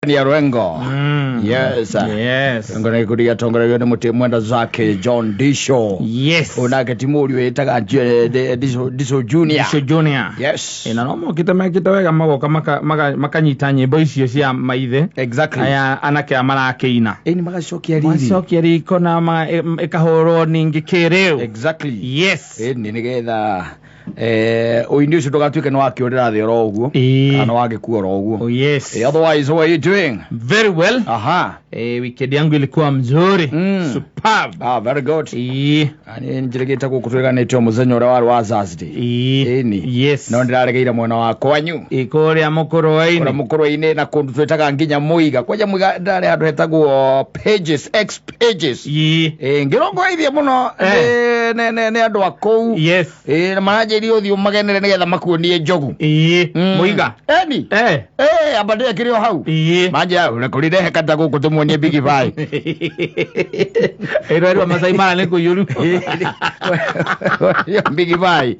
Ya Rwengo. Yes. Yes. Rwengo nä gä gätongoragio nä må tä mwenda zake John Disho. Onake ti må riå ĩtaga Disho Junior. Disho Junior. Yes. Ĩ, na no mokĩte mekĩte wega magoka makanyita nyĩmbo icio cia maithe. Aya anake aya marakĩina. Ĩ nĩ magacokia riri. Macokia riko na ĩkahũrwo ningĩ kĩrĩu. Yes. Ĩ nĩ nĩgetha ũini ũcio ndũgatuĩke nĩ wakĩũrĩra thĩ oro ũguo kana nĩ wagĩkua oro ũguo. Oh, yes. Otherwise, how are you doing? Very well. Aha. Weekend yangu ilikuwa mzuri. Superb. Ah, very good. Ĩ. Nĩ njĩrĩgĩte gũkũ twĩganĩte o mũthenya ũrĩa warĩ wa Thursday. Ĩ. Ĩni. Yes. No ndĩraregeire mwena wa kwanyu. Ĩ, kũrĩa mũkũrwe-inĩ. Kũrĩa mũkũrwe-inĩ na kũndũ twĩtaga nginya Mũiga. Kwanja Mũiga ndarĩ handũ hetagwo Pages, X Pages. Ĩ. Ĩ, ngĩrongoreirie mũno nĩ andũ a kũu. Yes. Ĩ, na maranjĩrire ũthiũ magenere nĩgetha makuonie njogu. Ĩ. Mũiga. Eni. Eh. Ĩ, amba ndĩrekĩre o hau. Ĩ. Manjĩra ũrekũrire hekata gũkũ tũmuonie Big Five. Ĩrwerwo Masai Mara nĩ kũiyũru. Big Five.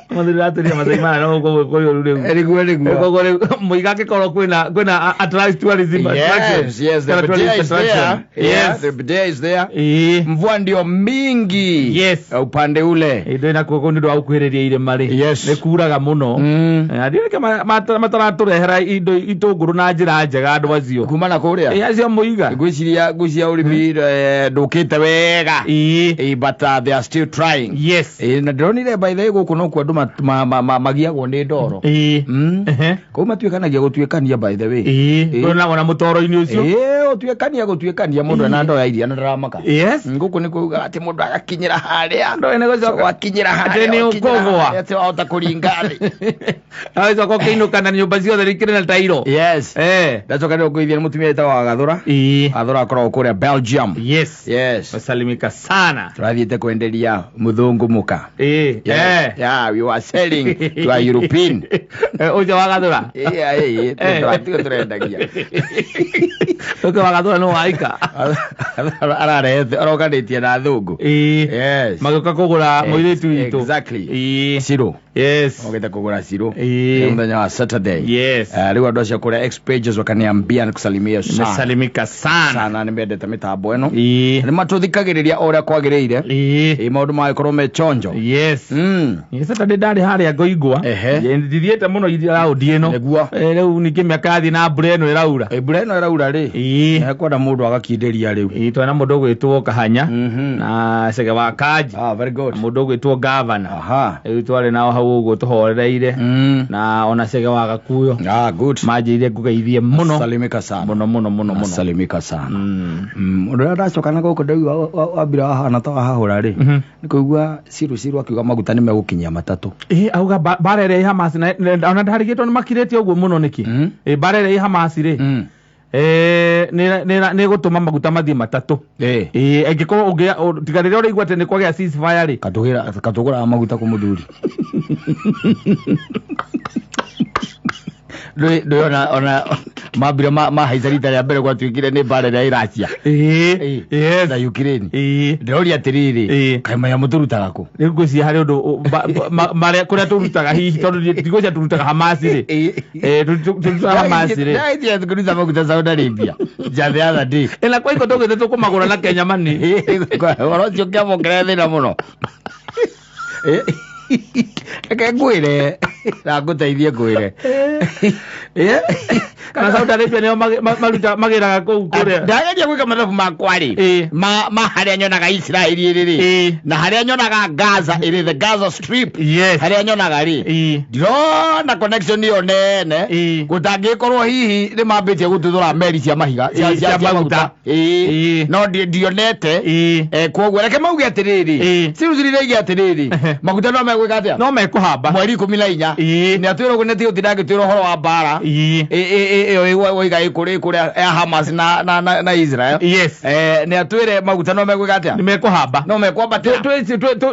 Mũthuri ũratũria Masai Mara no gũkũ kũiyũru rĩu. Nĩguo nĩguo. Koguo rĩu Mũiga angĩkorwo kwĩna attract tourism attraction. Yes, the Kana bidet tourist is there. attraction. Yeah, Yes. the bidet is there. Ĩ. Mvua ndio mingi. Yes. Upande ule. Ĩ, nakuo kũu nĩ ũndũ wa gũkuhĩrĩria irĩma rĩ. Yes. Nĩ kuraga mũno. Ndiũĩ nĩkĩ mataratũrehera indo itũngũrũ na njĩra njega andũ acio. Kuma na kũrĩa. Ĩ, acio Mũiga. Ngwĩciria ũrĩmi ndũkĩte wega. Ĩ. But they are still trying. Yes. Na ndĩronire by the way gũkũ nokuo andũ magiagwo nĩ ndoro. Ĩ. Ehe. Kũu matuĩkanagia gũtuĩkania by the way. Ĩ. Ĩ. Kwĩna ona mũtoro-inĩ ũcio. Ĩ, ũtuĩkania gũtuĩkania mũndũ ena ndoo ya iria na ndaramaka. Yes. Gũkũ nĩ kuuga atĩ mũndũ agakinyĩra harĩa. Ndoo ĩno gũcoka. Wakinyĩra Atĩ harĩa. nĩ wakinyĩra ũkũgũa. harĩa, atĩ wahota kũringa thĩ. Agacoka ũkĩinũka na nyũmba ciothe ikĩrĩ na tairo. Yes. Eh. Ndacoka nĩ ũkũithia nĩ mũtumia wĩtagwo Agathũra. Ĩ. Gathũra akoragwo kũrĩa Belgium. Yes. Yes. Wasalimika sana. Tũrathiĩte kwenderia mũthũngũ mũka. Ĩ. Yes. Eh. Yeah, we were selling to a European. Ũcio wa Gathũra. Yeah, yeah, Eh. tigo tũrendagia. Ũcio wa Gathũra nĩ waika. Ararehete arokanĩtie na thũngũ. Ĩ. Yes. Magĩũka kũgũra mũirĩtu witũ. Exactly. Ĩ. Ciro. Yes. Okĩte kũgũra ciro. Ĩ. Nĩ mũthenya wa Saturday. Yes. Rĩu andũ acio kũrĩa X Pages wakaniambia nĩkusalimia sana. Nimesalimika sana. Sana nĩmendete mĩtambo ĩno. Ĩ. Nĩ matũthikagĩrĩria o ũrĩa kwagĩrĩire. Ĩ. Ĩ maũndũ magĩkorwo me chonjo. Yes. Nĩ Saturday ndarĩ harĩa ngoigwa. Ehe. Ndithiĩte mũno raũndi ĩno. Nĩguo. Rĩu ningĩ mĩaka yathiĩ na mbura ĩno ĩraura. Ĩ, mbura ĩno ĩraura rĩ. Ĩ. Kwenda mũndũ agakindĩria rĩu. Ĩ, twena mũndũ ũgwĩtwo Kahanya na Cege wa Kanji. Ah, very good. Na mũndũ ũgwĩtwo Gavana. Aha. Rĩu twarĩ nao hau ũguo tũhorereire. Na ona Cege wa Gakuyo. Ah, good. Manjĩrire ngũgeithie mũno. Salimika sana. Mũno mũno mũno mũno. Salimika sana. Ũndũ ũrĩa ndacoka na gũkũ ndaigua wambira wahana ta wahahũra rĩ. Nĩ kũigua Ciru Ciru akiuga maguta nĩ megũkinyia matatũ. Ĩ, auga mbara ĩrĩa ĩ Hamas ona ndarigĩtwo nĩ makirĩte ũguo mũno nĩkĩ? Ĩ, mbara ĩrĩa ĩ Hamas rĩ. Nĩ ĩgũtũma maguta mathiĩ matatũ. Ĩ. Angĩkorwo tiga rĩrĩa ũraigua atĩ nĩ kwagĩa ceasefire rĩ. Katũgũraga maguta kũ mũthuri. Ndũĩ ona mambire mahaica rita rĩa mbere gwatuĩkire nĩ mbara ĩrĩa ĩracia. Ĩ. Yes. Na Ukraine. Ĩ. Ndĩroria atĩrĩrĩ. Ĩ. Kaĩ maya mũtũrutaga kũ? Rĩu ngwĩciria harĩ ũndũ marĩa kũrĩa tũrutaga hihi tondũ ndigwĩciria tũrutaga Hamas rĩ. Tũrutaga Hamas rĩ. Ndĩrageria kũruta maguta Saudi Arabia. Ja the other day. Ĩ, na kwa iko tũgĩte tũkũmagũra na Kenya money. Ũhoro ũcio ũkĩamũkĩra thĩna mũno. Reke ngwĩre na ngũteithie ngwĩre. Kana Saudi Arabia nĩo magĩraga kũu kũrĩa. Ndageria gwĩka mathabu makwa rĩ. Ĩ. Ma harĩa nyonaga Israeli ĩrĩ rĩ. Ĩ. Na harĩa nyonaga Gaza ĩrĩ, the Gaza Strip. Yes. Harĩa nyonaga rĩ. Ĩ. Ndirona connection ĩyo nene. Ĩ. Gũtangĩkorwo hihi nĩ mambĩtie gũtuthũra meri cia mahiga Ĩ, cia cia maguta. Ĩ. Ĩ. No ndionete. Ĩ. Koguo reke mauge atĩrĩrĩ. Ĩ. Ciru ciriraige atĩrĩrĩ. Ehe. Maguta no megwĩka atĩa? No mekũhamba. Mweri 14. Ĩ. Nĩ atwĩra ũguo nĩ tigũtinda ngĩtwĩra ũhoro wa mbara. Ĩ. Ĩyo woiga ĩkũrĩa ya Hamas na Israel. Yes. Nĩ atwĩre maguta no megwĩka atĩa? Nĩ mekũhamba. No mekwambatĩra.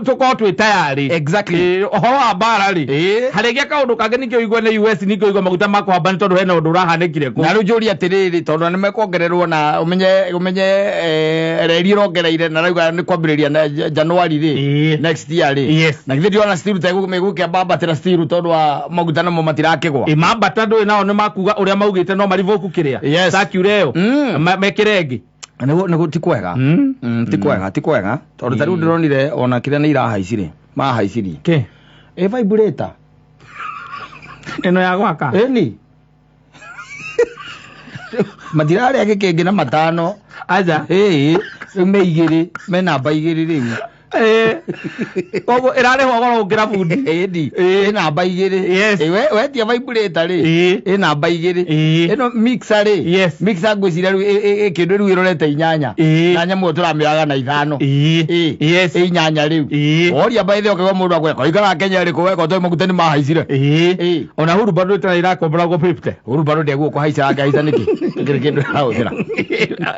Tũkorwo twĩ tayarĩ. Exactly. Ĩ, ũhoro wa mbara rĩ. Ĩ. Harĩgia kaũndũ kangĩ ningĩ ũigue nĩ US ningĩ ũigue maguta makũhamba nĩ tondũ hena ũndũ ũrahanĩkire kũu. Na rĩu njũrie atĩrĩrĩ tondũ nĩ mekuongererwo na ũmenye reri ĩrongereire na rauga nĩ kwambĩrĩria na January rĩ. Ĩ. Next year rĩ. Yes. Na githĩ ndiona still ta megũkĩambambatĩra still tondũ tondũ wa maguta namo matirakĩgwa. Ĩ mambata ndũĩ nao nĩ makuga ũrĩa maugĩte no marivoku kĩrĩa Yes. circular ĩyo Mm. Mekĩre ĩngĩ. Nĩguo ti kwega. Ti kwega, ti kwega tondũ ta rĩu ndĩronire ona kĩrĩa nĩ irahaicire mahaicirie Kĩ? Ĩ vibrator. Ĩno ya gwaka. Ĩni matirarĩa gĩkĩngĩ na matano. Aja. Ĩĩ rĩu me igĩrĩ, me namba igĩrĩ rĩu. Koguo ĩrarĩhwo goro gũkĩra bundi. Ĩni ĩ namba igĩrĩ. Yes. Ĩ, wetia vibrator rĩ, Ĩĩ. ĩ namba igĩrĩ. Ĩĩ. Ĩno mixer rĩ, Yes. mixer ngwĩciria rĩu ĩ kĩndũ rĩu ĩrorete inyanya. Ĩĩ. Na nyamũ ĩyo tũramĩoyaga na ithano. Ĩĩ. Ĩĩ. Yes. Ĩ inyanya rĩu. Ĩĩ. Woria by the way ũkaigua mũndũ akwĩra koikara Kenya rĩ kũweka ũtoĩ maguta nĩ mahaicire. Ĩĩ. Ĩĩ. Ona huru bado ĩtara irakomboragwo 50. Uhuru bado ndĩaguo kũhaica angĩhaica nĩkĩ? Kĩrĩ kĩndũ ĩrahũthĩra.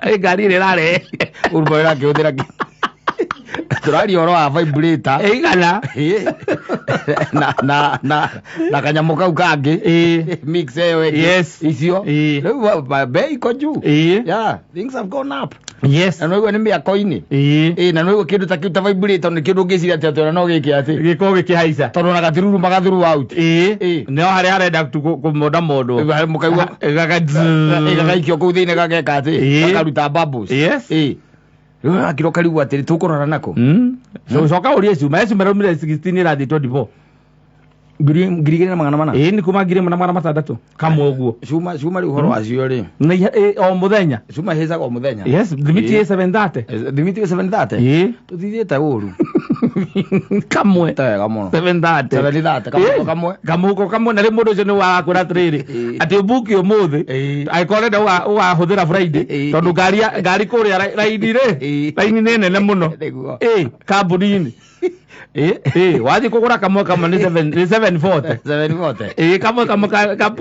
Ĩ ngari ĩrĩa ĩrarehe. Uhuru bado ĩrakĩhũthĩra kĩ? Tũraria ũhoro wa vibrator. Ĩigana. Ĩĩ. Na kanyamũ kau kangĩ. Ĩĩ. Mix ĩyo ĩngĩ. Yes. Icio. Ĩĩ. Rĩu bei iko juu. Ĩĩ. Yeah, things have gone up. Yes. Na noigua nĩ mĩako-inĩ. Ĩĩ. Ĩĩ, na noigua kĩndũ ta kĩu ta vibrator nĩ kĩndũ ũngĩciria atĩ atĩ ona no gĩke atĩ. Gĩkorwo gĩkĩhaica. Tondũ ona gatiruru magathuru out. Ĩĩ. Ĩĩ. No harĩa harenda tu kũmonda mondwo. Mũkaigua gagaikio kũu thĩinĩ gageka atĩ. Ĩĩ. Gakaruta bubbles. Yes. Ĩĩ. Rĩu gakiro karigwo atĩrĩ tũkũrora nako. So coka ũrie cuma. Cuma ĩraumire 16 ĩrathiĩ 24. 2400. Ĩĩ nĩ kuma 1600 kamwe ũguo. Cuma rĩu ũhoro wacio rĩ. Na o mũthenya. Cuma ĩhĩcaga o mũthenya. Yes, thimiti Ĩĩ. ĩ 7:30. Thimiti ĩ 7:30. Ĩĩ. Tũtithiĩte ũru. Kamwe. Ta wega mũno. 7:30. 7:30 kamũhuko kamwe. Kamũhuko kamwe na rĩu mũndũ ũcio nĩ warakwĩra atĩrĩrĩ Ĩĩ. atĩ ũmbuki ũmũthĩ Ĩĩ. angĩkorwo ũrenda ũgahũthĩra Friday Ĩĩ. tondũ ngari kũrĩa raini rĩ Ĩĩ. raini nĩ nene mũno. Nĩguo. Ĩĩ kambuni-inĩ. Ĩĩ. Ĩĩ wathiĩ kũgũra kamwe kamwe nĩ 740. 7:40. Ĩĩ kamwe kamwe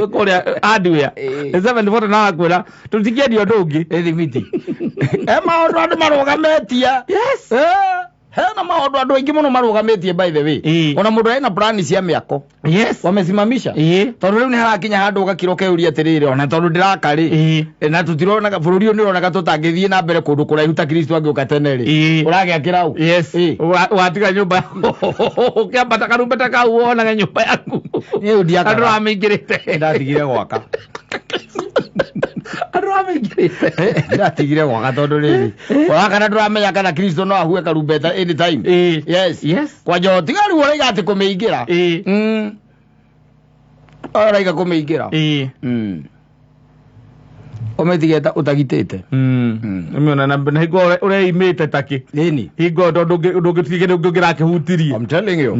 kũrĩa hardware Ĩĩ. nĩ 740 na wakwĩra tũtingĩendia ũndũ ũngĩ. Ĩ thimiti. He maũndũ andũ marũgamĩtie. Yes. Hena maũndũ andũ aingĩ mũno marũgamĩtie by the way. Ĩĩ. Ona mũndũ ena plani cia mĩako. Yes. Wamesimamisha. Ĩĩ. Tondũ rĩu nĩ harakinya handũ ũgakira ũkeyũria atĩrĩrĩ ona tondũ ndĩraka rĩ. Ĩĩ. Na tũtironaga bũrũri ũyũ nĩ ũroneka tũtangĩthiĩ na mbere kũndũ kũraihu ta Kristo angĩũka tene rĩ. Ĩĩ. Ũragĩakĩra ũ? Yes. Ĩĩ. Watiga nyũmba ũkĩambata karumbeta kau wonaga nyũmba yaku. Niĩ ndiakaga. Andũ ramĩingĩrĩte. Ndatigire gwaka. Andũ ramĩingĩrĩte. Ndatigire gwaka tondũ rĩrĩ. Ũrakana ndũramenya kana Kristo no ahue karumbeta anytime. Ĩĩ. Yes. Yes. Kwanja tiga rĩu ũraiga atĩ kũmĩingĩra. Ĩĩ. Ũraiga kũmĩingĩra. Ĩĩ. Ũmĩtigĩte ũtagitĩte. Ũmĩona na hingo ũreimĩte takĩ. Ĩni. Hingo ndũngĩtigĩre ũngĩrakĩhutirie. I'm telling you.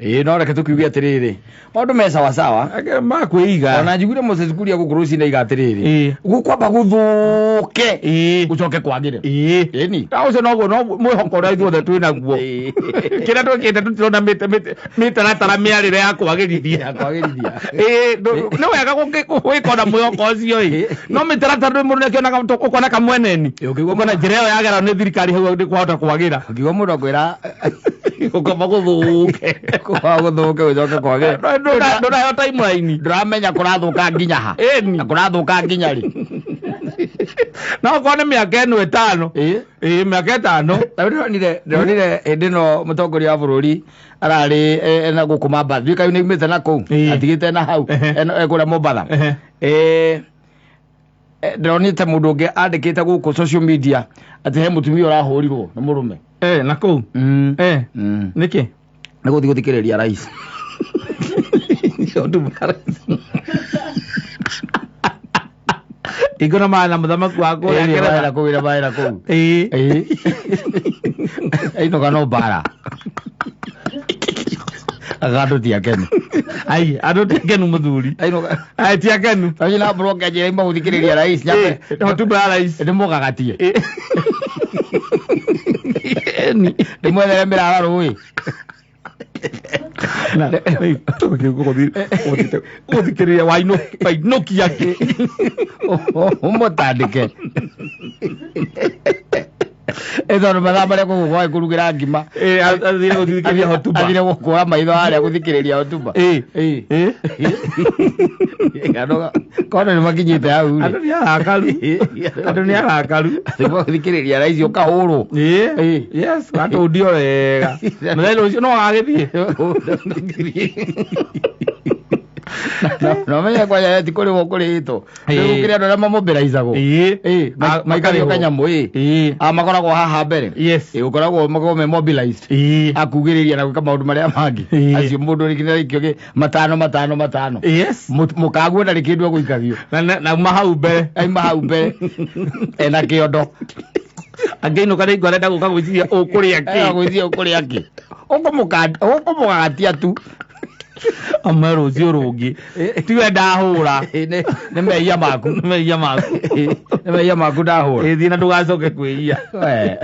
Ĩĩ no reke tũkiuge atĩrĩrĩ. Maũndũ me sawa sawa. Makwĩiga. Ona njiguire Moses Kuria gũkũ rũcinĩ aiga atĩrĩrĩ. Ĩĩ. Gũkwamba gũthũke. Ĩĩ. Gũcoke kwagĩre. Ĩĩ. Ĩni. Na ũcio noguo no mwĩhoko ũrĩa ithuothe twĩ naguo. Ĩĩ. Kĩrĩa twĩkĩte tũtirona mĩtaratara mĩarĩre ya kwagĩrithia. Ya kwagĩrithia. Ĩĩ, nĩ wega gwĩka ona mwĩhoko ũcio ĩ. No mĩtaratara ndũ mũndũ nĩakĩonaga ũkona kamweneni. Ĩ, ũkĩigua Ũkona njĩra ĩyo yagera nĩ thirikari hau nĩ kwahota kwagĩra. Ũkiuga mũndũ akwĩra Gũkoma gũthũke. kwamba gũthũke gũcoke kwagĩre. Ndũraheo timeline. Ndũramenya kũrathũka nginya ha. Ĩni. Na kũrathũka nginya rĩ. No okorwo nĩ mĩaka ĩno ĩtano. Ĩĩ. Ĩĩ mĩaka ĩtano. Ta rĩu ndĩronire hĩndĩ ĩno mũtongoria wa bũrũri ararĩ ena gũkũ Mombasa. Ndiũĩ kana nĩaumĩte na kũu. Ĩĩ. Atigĩte na hau. Ehe. Kũrĩa Mombatha. Ehe. Ndĩronete mũndũ ũngĩ andĩkĩte gũkũ social media atĩ he mũtumia ũrahũrirwo nĩ mũrũme. Na kũu. Nĩkĩ? Nĩ gũthiĩ gũthikĩrĩria rais. Hingo na maana mũthamaki wa kũrĩa Ĩĩ, Ngeretha. maera kũu, ĩra maera kũu. Ĩĩ. Ĩĩ. Ainũka no mbara. Andũ ti akenu. Ai, andũ ti akenu mũthuri. Ainũka. Ai, ti akenu. Tondũ na mbroke njĩra ima gũthikĩrĩria rais. Nyambe. Ĩĩ, hotuba ya rais. Ndĩmũgagatie. Ĩĩ. Ĩni. Ndĩmwethere mĩrara rũĩ. Na, gũthikĩrĩria wainũkia kĩ. Ũmũtandĩke. Ĩ tondũ mathaa marĩa gũkũ gwake kũrugĩra ngima. Ĩĩ, athire gũthikĩrĩria hotuba. Athire gũkũra maitho harĩa gũthikĩrĩria hotuba. Ĩĩ. Ĩĩ. Ĩĩ. Kona nĩ makinyĩte hau rĩ. Andũ nĩ arakaru. Andũ nĩ arakaru. Gũthikĩrĩria rais ũkahũrwo. Ĩĩ. Ĩĩ. Yes, watũndio wega. Mũthenya ũcio no agagĩthiĩ. Na menye kwanja ti kũrĩhwo kũrĩhĩtwo. Ĩĩ. Rĩu kũrĩ andũ arĩa mamobilizagwo. Ĩĩ. Ĩĩ, maikario makarĩhwo. kanyamũ ĩĩ. Ĩĩ. A makoragwo haha mbere. Yes. Ĩĩ, ũkoragwo makoragwo me mobilized. Ĩĩ. Akugĩrĩria na gwĩka maũndũ marĩa mangĩ. Ĩĩ. Acio mũndũ rĩngĩ nĩaraikio matano matano matano. Yes. Mũkaguo ndarĩ kĩndũ egũikagio. Na uma hau mbere. Aima hau mbere ena kĩondo. Angĩinũka rĩngĩ arenda gũka gwĩciria ũkũrĩa kĩ. Gwĩciria ũkũrĩa kĩ. Ũkũmũgatia tu. Ame rũciũ rũngĩ. Tiwe ndahũra. Ĩĩ, nĩ mehia maku. Nĩ mehia maku. Nĩ mehia maku ndahũra. Ĩĩ, thiĩ na ndũgacoke kwĩia. We.